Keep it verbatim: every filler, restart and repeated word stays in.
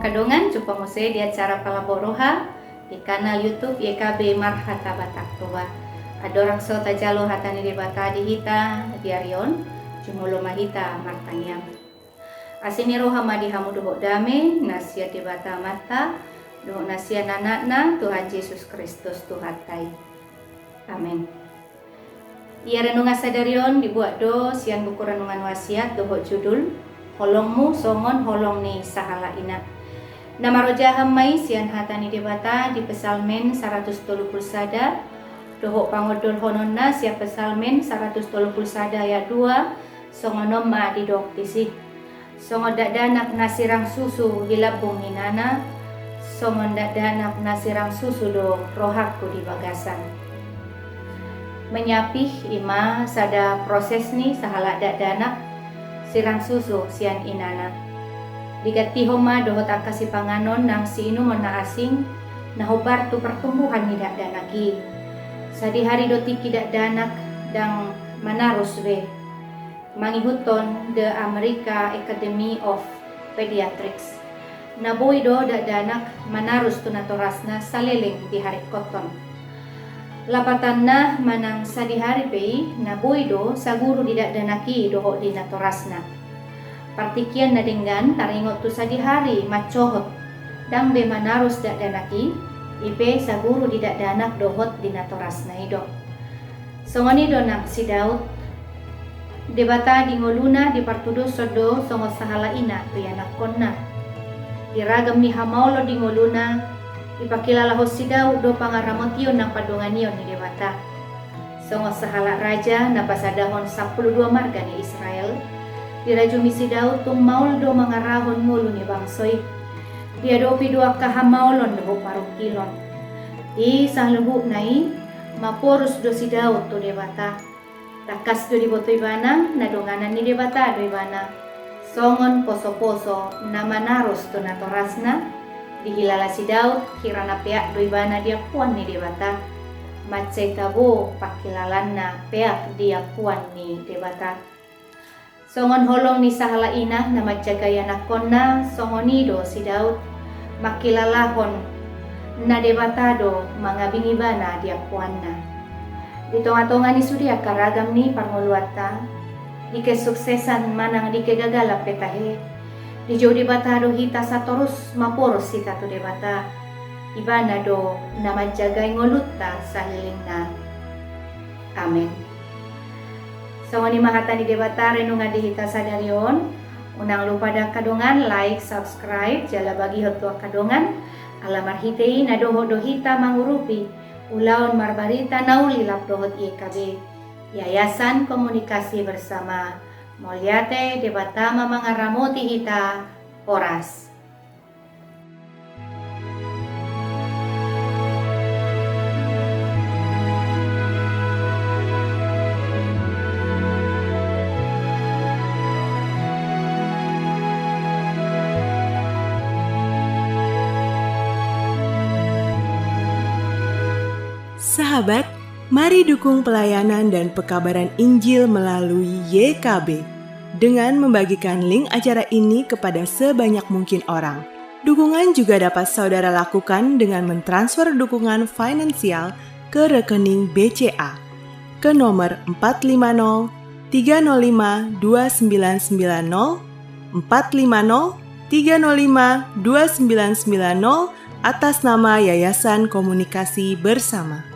Angka dongan, jumpa muse di acara Palambok Roha di kanal YouTube Y K B Marhata Batak Toba. Andorang so tajalo hata ni Debata di hita di ari on, jumolo ma hita martangiang. Asi ni roha ma di hamu dohot dame na sian Debata Amanta dohot na sian Anakna Tuhan Jesus Kristus Tuhanta i. Amen. Ia renungan sadari on dibuat do sian buku Renungan Wasiat dohot judul Holongmu Songon Holong ni Sahalak Ina. Na marojahan ma i sian hata ni Debata di Psalmen saratus tolu pulu sada, dohot pangondolhononna sian Psalmen saratus tolu pulu sada ayat dua, songon on ma didok disi. Songon dakdanak na sirang susu di lambung ni inana, songon dakdanak na sirang susu do rohangku di bagasan. Manyapih i ma sada proses ni sahalak dakdanak sirang susu sian inana. Digantihon ma dohot angka sipanganon nang siinumon na asing, na hombar tu pertumbuhan ni dakdanak i. Sadihari do tingki dakdanak ndang manarus be. Mangihuthon The American Academy of Pediatrics, na boi do dakdanak manarus tu natorasna saleleng diharingkothon. Lapatanna manang sadihari pe i na boi do saguru di dakdanak i dohot di natorasna. Partingkian na denggan taringot tu sadihari mancohot ndang be manarus dakdanak i, i pe saguru di dakdanak dohot di natorasna i do. Songon i do nang si Daud. Debata di ngoluna dipartudoshon do songon sahalak ina tu ianakkonna. Di ragam ni hamaolon di ngoluna, dipangkilalahon si Daud do pangaramotion nang pandonganion ni Debata. Songon sahalak raja na pasadahon sampulu dua marga ni Israel, dirajumi si Daud tung maol do mangarahon ngolu ni bangso i. Diadopi do angka hamaolon dohot parungkilon. Di saluhutna i, maporus do si Daud tu Debata. Tangkas do diboto ibana na donganan ni Debata do ibana. Songon posoposo na manarus tu natorasna, dihilala si Daud hira na peak do ibana di ampuan ni Debata. Mansai tabo pangkilalanna peak di ampuan ni Debata. Songon holong ni sahalak ina na manjaga ianakkonna, songon i do si Daud mangkilalahon na Debata do mangabing ibana di ampuanna. Di tongatonga ni sude angka ragam ni parngoluanta, di kesuksesan manang di kegagalan pe tahe, dijou Debata do hita satorus maporus hita tu Debata. Ibana do na manjagai ngolunta salelengna. Amen. Songon i ma hata ni Debata renungan di hita sadari on. Unang lupa da angka dongan like, subscribe, jala bagihon tu angka dongan. Ala marhite i na dohot do hita mangurupi ulaon marbarita na uli lap dohot Y K B, Yayasan Komunikasi Bersama. Mauliate, Debata ma mangaramoti hita. Horas. Sahabat, mari dukung pelayanan dan pekabaran Injil melalui Y K B dengan membagikan link acara ini kepada sebanyak mungkin orang. Dukungan juga dapat saudara lakukan dengan mentransfer dukungan finansial ke rekening B C A ke nomor empat lima nol tiga nol lima dua sembilan sembilan nol, empat lima nol tiga nol lima dua sembilan sembilan nol, atas nama Yayasan Komunikasi Bersama.